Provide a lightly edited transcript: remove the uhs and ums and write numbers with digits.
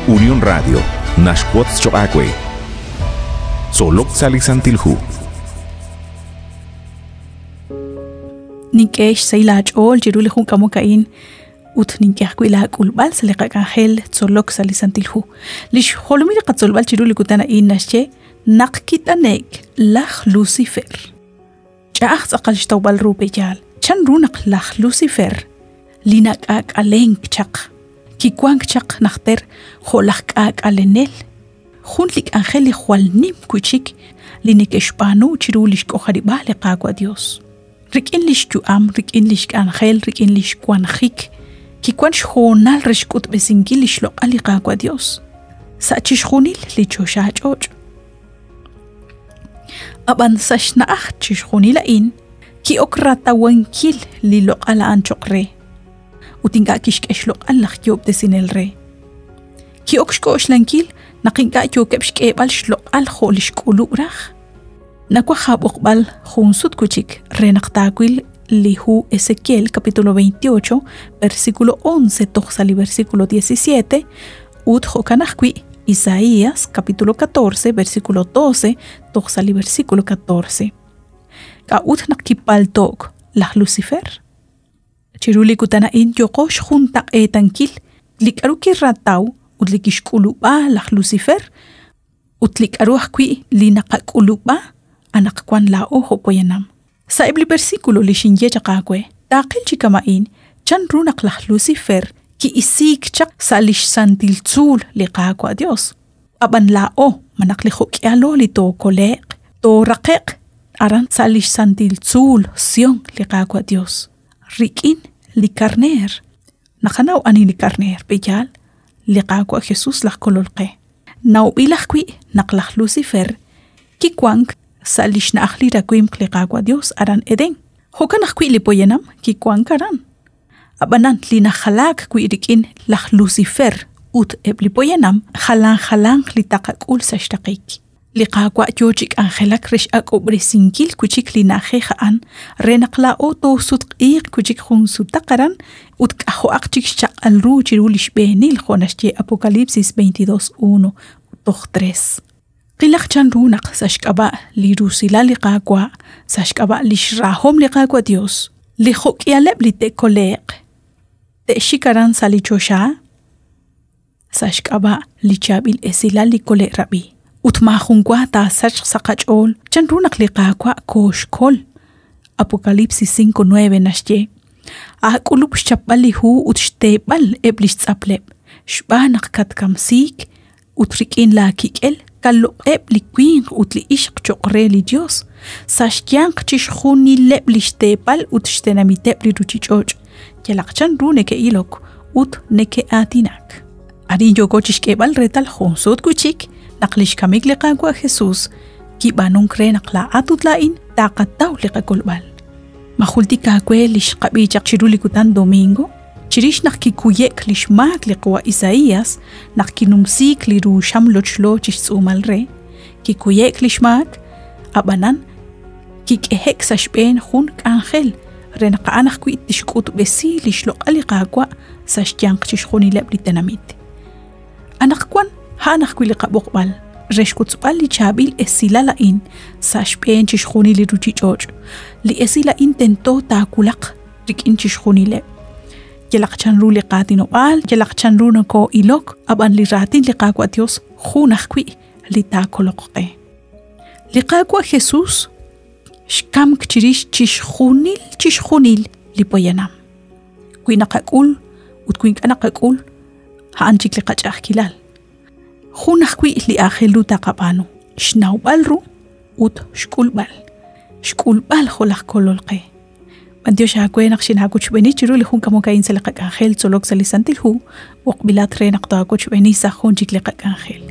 Unión Radio, naxwotz choq' aawe. Tzolok sa' li Santil Hu. Nink'e xsahil aach'ool chiru li jun k'amok a'in ut nink'e ajwi' laak'ulb'al sa' li qak'anjel tzolok sa' li Santil Hu. Li xjolomil li qatzolb'al chiru li kutan a'in naxye naq kit'ane'k laj Lucifer. Ch'a'aj tz'aqal xtawb'al ru pe'yaal chan ru naq laj Lucifer li nak'aak'alenk chaq kiwank chaq najter jo' laj k'aak'alenel, jun li k'anjel li jwal nim wi'chik li neke'xb'aanu chiru lix k'ojarib'aal li Qaawa' Dios. Rik'in lix yu'am, rik'in lix k'anjel, rik'in lix wanjik, kiwan xhoonal re xk'utb'esinkil lix loq'al li Qaawa' Dios sa' chixjunil li choxa ch'och'. Ab'an sa' xna'aj chixjunil a'in, ki'ok ratawankil li loq'al a'an choq' re, ut ink'a' kixk'e xloq'al laj Yoob'tesinel re. Ki'ok xk'oxlankil naq ink'a' yookeb' xk'eeb'al xloq'al jo' li xk'ulub' raj. Nawaj aab'oqb'al jun sut wi' chik re naq taawil li hu Ezequiel capítulo 28, versículo 11 toj sa' li versículo 17 ut jo'kan ajwi' Isaías capítulo 14, versículo 12 toj sa' li versículo 14. K'a'ut naq kipalto'k laj Lucifer? Chiru li kutan a'in yooqo xjuntaq'eetankil li k'aru kirataw ut li kixk'ulub'a laj Lucifer ut li k'aru ajwi' li naqak'ulub'a anaqwan laa'o jo' poyanam. Sa'eb' li versículo li xinye chaq aawe, taaqil chi kama'in chan ru naq laj Lucifer ki'isiik chaq sa' lix santil tzuul li Qaawa' Dios. Ab'an laa'o, malaj li jo'k'ihalo li tookole'q, tooraqe'q aran sa' lix santil tzuul Sion li Qaawa' Dios, rik'in li Karneer. Naqanaw ani li Karneer, pe'yaal? Li Qaawa' Jesus laj Kolol qe. Nawb'il ajwi' naq laj Lucifer kiwank sa' li xna'aj li rawimq li Qaawa' Dios aran Edén. Jo'kan ajwi' li poyanam kiwank aran. Ab'anan li najalaak wi' rik'in laj Lucifer ut eb' li poyanam jalan jalanq li taqak'ul sa' xraqik. Li Qaawa' yoo chi k'anjelak re x'ak'ob'resinkil wi' chik li na'ajej a'an re naq laa'o toosutq'iiq wi' chik jun sutaq aran ut k'ajo'aq chik xchaq'al ru chiru li xb'eenil jo' naxye Apocalipsis 22:1 toj 3. Qilaq chan ru naq sa' xk'ab'a' li rusilal li Qaawa', sa' xk'ab'a' lix rahom li Qaawa' Dios, li jo'k'ihaleb' li te'kole'q te'xik aran sa' li choxa, sa' xk'ab'a' li chaab'il esilal li kole'rab'i. Ut maajun wa taasachq sa' qach'ool chan ru naq li Qaawa' kooxkol. Apocalipsis 5:9 naxye, Aak'ulub' xchapb'al li hu ut xteeb'al eb' li xtz'apleb', xb'aan naq katkamsiik ut rik'in laakik'el kaloq'eb' li winq ut li ixq cho'q re li Yos, sa' xyanq chixjunileb' li xteepal ut xtenamiteb' li ruuchich'och', yalaq chanru neke'ilok ut neke'aatinak. Arin yooko chi xk'eeb'al reetal jun sut wi' chik naq li xkamik li Qaawa' Jesus kib'aanunk re naq laa'at ut laa'in taqataw li qakolb'al. Ma jultik aawe li xqab'i chaq chiru li kutan domingo? Chirix naq kikuye'k li xmaak li qawa' Isaías naq kinumsiik li ru xam lochlo chi xtz'uumal re, kikuye'k li xmaak, ab'anan kik'ehe'k sa' xb'een jun k'anjel re naq a'an ajwi' tixk'utb'esi li xloq'al li Qaawa' sa' xyanq chixjunileb' li tenamit. Anaqwan a'an ajwi' li qab'oqb'al re xwotzb'al li chaab'il esilal a'in sa' xb'een chixjunil li ruuchich'och'. Li esil a'in tento taawulaq rik'in chixjunileb'. Yalaq chanru li qaatinob'aal, yalaq chanru nokoo'ilok, ab'an li raatin li Qaawa' Dios jun ajwi' li taakoloq qe. Li Qaawa' Jesus xkamk chirix chixjunil chixjunil li poyanam. Wi naqak'ul ut wi ink'a' naqak'ul, a'an chik li qach'a'ajkilal. Jun ajwi' li aajel ru taqab'aanu, xnawb'al ru ut xk'ulb'al. Xk'ulb'al jo' laj Kolol qe. B'antiox aawe naq xinaawochb'eeni chiru li jun k'amok a'in sa' li qak'anjel tzolok sa' li Santil Hu, b'oqb'ilat re naq taawochb'eeni sa' jun chik li qak'anjel.